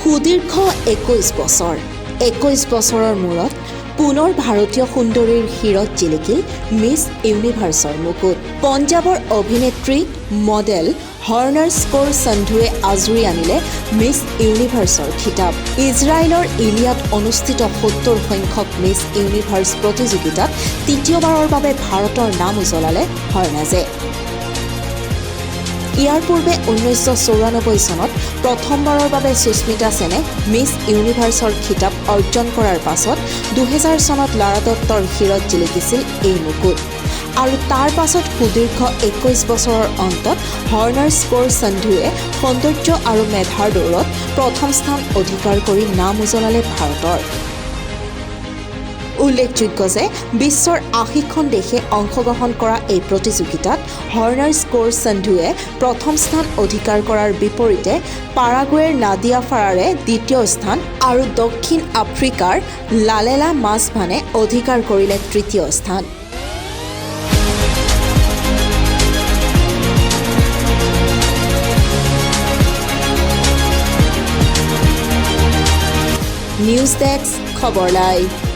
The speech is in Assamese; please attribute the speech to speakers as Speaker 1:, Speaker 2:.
Speaker 1: সুদীৰ্ঘ 21 বছৰ, 21 বছৰৰ মূৰত পুনৰ ভাৰতীয় সুন্দৰীৰ শিৰত জিলিকিল মিছ ইউনিভাৰ্ছৰ মুকুট। পঞ্জাৱৰ অভিনেত্ৰী, মডেল হৰনাজ কৌৰ সন্ধুৱে আজুৰি আনিলে মিছ ইউনিভাৰ্ছৰ খিতাপ। ইজৰাইলৰ ইলিয়াত অনুষ্ঠিত 70 সংখ্যক মিছ ইউনিভাৰ্ছ প্ৰতিযোগিতাত তৃতীয়বাৰৰ বাবে ভাৰতৰ নাম উজ্বলালে হৰনাজে। ইয়াৰ পূৰ্বে 1994 চনত প্ৰথমবাৰৰ বাবে সুস্মিতা সেনে মিছ ইউনিভাৰ্ছৰ খিতাপ অৰ্জন কৰাৰ পাছত 2000 চনত লাৰা দত্তৰ শিৰত জিলিকিছিল এই মুকুট আৰু তাৰ পাছত সুদীৰ্ঘ 21 বছৰৰ অন্তত হৰনাজ কৌৰ সন্ধুৱে সৌন্দৰ্য আৰু মেধাৰ দৌৰত প্ৰথম স্থান অধিকাৰ কৰি নাম উজ্বলালে ভাৰতৰ। উল্লেখযোগ্য যে বিশ্বৰ 80খন দেশে অংশগ্ৰহণ কৰা এই প্ৰতিযোগিতাত হৰনাজ কৌৰ সন্ধুৱে প্ৰথম স্থান অধিকাৰ কৰাৰ বিপৰীতে পাৰাগুৱেৰ নাদিয়া ফাৰাৰে দ্বিতীয় স্থান আৰু দক্ষিণ আফ্ৰিকাৰ লালেলা মাছভানে অধিকাৰ কৰিলে তৃতীয় স্থান। নিউজ ডেস্ক, খবৰ লাইভ।